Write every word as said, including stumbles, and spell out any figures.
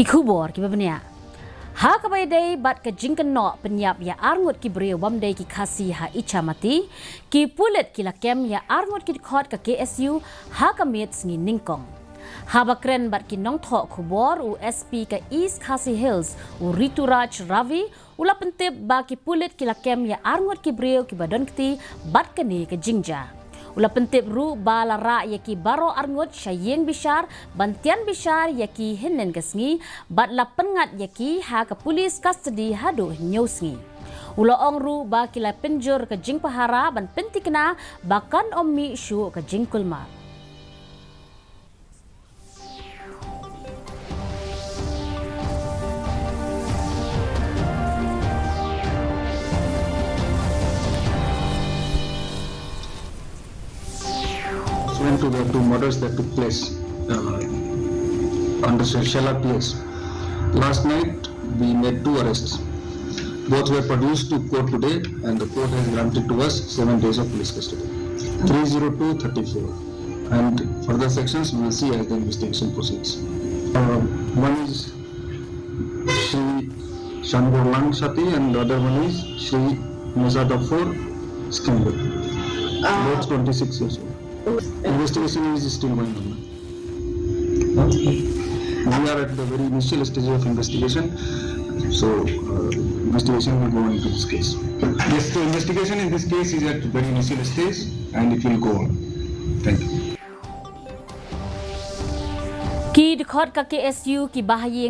Ki khubor kiba bniah. Ha kaba ïadei bad ka jingkynnoh pynïap ïa arngut ki briew bym dei ki Khasi ha Ichamati, ki pulit ki la kem ïa arngut ki dkhot ka K S U ha ka miet sngi nyngkong. Haba kren bad ki nongthoh khubor, u S P ka East Khasi Hills, u Rituraj Ravi, u la pyntip ba ki pulit ki la kem ïa arngut ki briew kiba don kti bad kane ka jingjia. U la pyntip ruh ba la rah ïa ki baroh arngut sha ïing bishar ban tian bishar ïa ki hynnin ka sngi, bad la pynngat ïa ki ha ka police custody haduh hynñiew sngi. U la ong ruh ba ki la pynjur ka jingpahara ban pyntikna ba kan ym mih shuh ka jingkulmar. Pursuant to the two murders that took place, uh, under Shella P S, last night we made two arrests. Both were produced to court today, and the court has granted to us seven days of police custody. Three zero two thirty-four. And further sections we will see as the investigation proceeds. Uh, one is Shri Shanborlang Sati, and the other one is Shri Nazada four Skimble. Uh, both twenty-six years old. Investigation is still going on. Okay. We are at the very initial stage of investigation, so, uh, investigation will go on into this case. Yes, so investigation in this case is at very initial stage and it will go on. Thank you. Ki dkhot ka K S U kiba ha ïing